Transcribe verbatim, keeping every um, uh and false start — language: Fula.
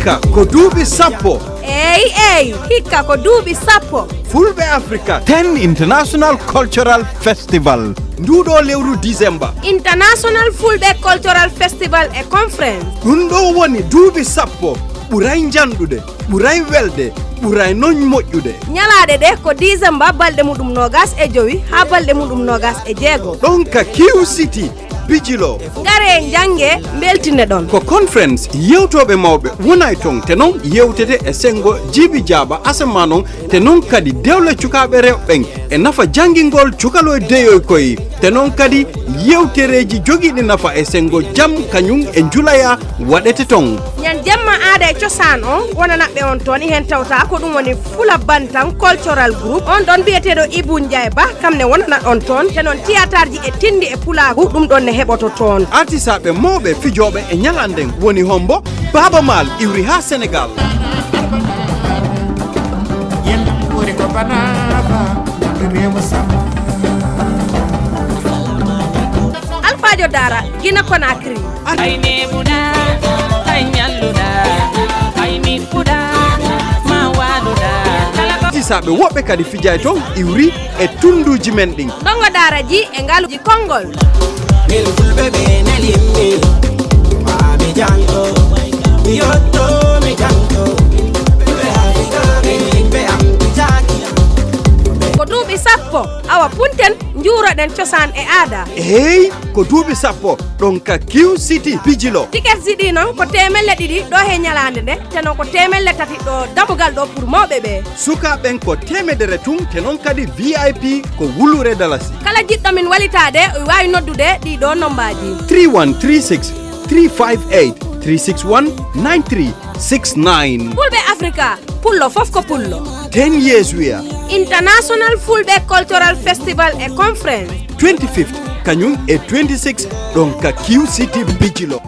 Ka ko duuɓi sappo. Eey, eey, hikka ko duuɓi sappo. Fulɓe Afrika ten International Cultural Festival. Nduuɗo lewru December. International Fulɓe Cultural Festival e Conference. Ɗum ɗo woni duuɓi sappo. Ɓuray njanɗude, ɓuray welde, ɓuray noon moƴƴude. Ñalaaɗe ɗe ko December balɗe muɗum noogas e jowi haa balɗe muɗum noogas e jeego. Ɗon ka Q City. Bijilo. Ngare, njannge, mbeltine ɗon. Ko conference yewtooɓe mawɓe wonay ton, te noon yewtete e senngo Jibi Jaaba Asama noon, te noon kadi dewle cukaaɓe rewɓe ɓen e nafa janngingol cukaloy deyoy koy, te noon kadi yewtereeji jogiiɗi nafa e senngo jam kañum e njulaya waɗete ton. Ñan jemma aada e cosaan on wonanaɓɓe on toon, e heen tawta ko ɗum woni Fula Bantan Cultural Group, on ɗon biyeteeɗo Ibu Njaay Ba, kam ne wonanat on toon, te noon tiyaatarji e tinndi e pulaagu, ɗum ɗon ne heɓoto toon. Artisaaɓe mawɓe fijooɓe e ñalanden woni hombo? Baaba Maal iwri haa Senegaal. Alfaajo Daara, Gine Konakiri. Ay neeɓuɗaa, ay ñalluɗaa, ay niɓɓuɗaa, ma waaluɗaa. Kala ko artisaaɓe woɓɓe kadi fijay ton iwri e tunnduuji men ɗin. Ndongo daara ji e ngaluuji konngol. Min fulɓe ɓe nelimmi, maa mi jango, mi yotto, mi jango. Fulɓe Afrika, min yimɓe am pijaaki. Ko duuɓi sappo, awa punten, njuuroɗen cosaan e aada. Eey, ko duuɓi sappo, ɗon ka Q City Bijilo. Tiketji ɗi noon ko teemelle ɗiɗi ɗo he ñalaande nde, te noon ko teemelle tati ɗo dammugal ɗo pour mawɓe ɓe. Sukaaɓe ɓen ko teemedere tun, te noon kadi V I P ko wulure dalasi. Kala jiɗɗo min walitaade, o waawi noddude ɗii ɗo nombaaji. Three one three six three five eight three six one nine three six nine. Fulɓe Afrika, pullo fof ko pullo. Ten years we are. International Fulɓe Cultural Festival e Conference. Twenty-fifth, kañum e twenty-six, ɗon ka Q City Bijilo.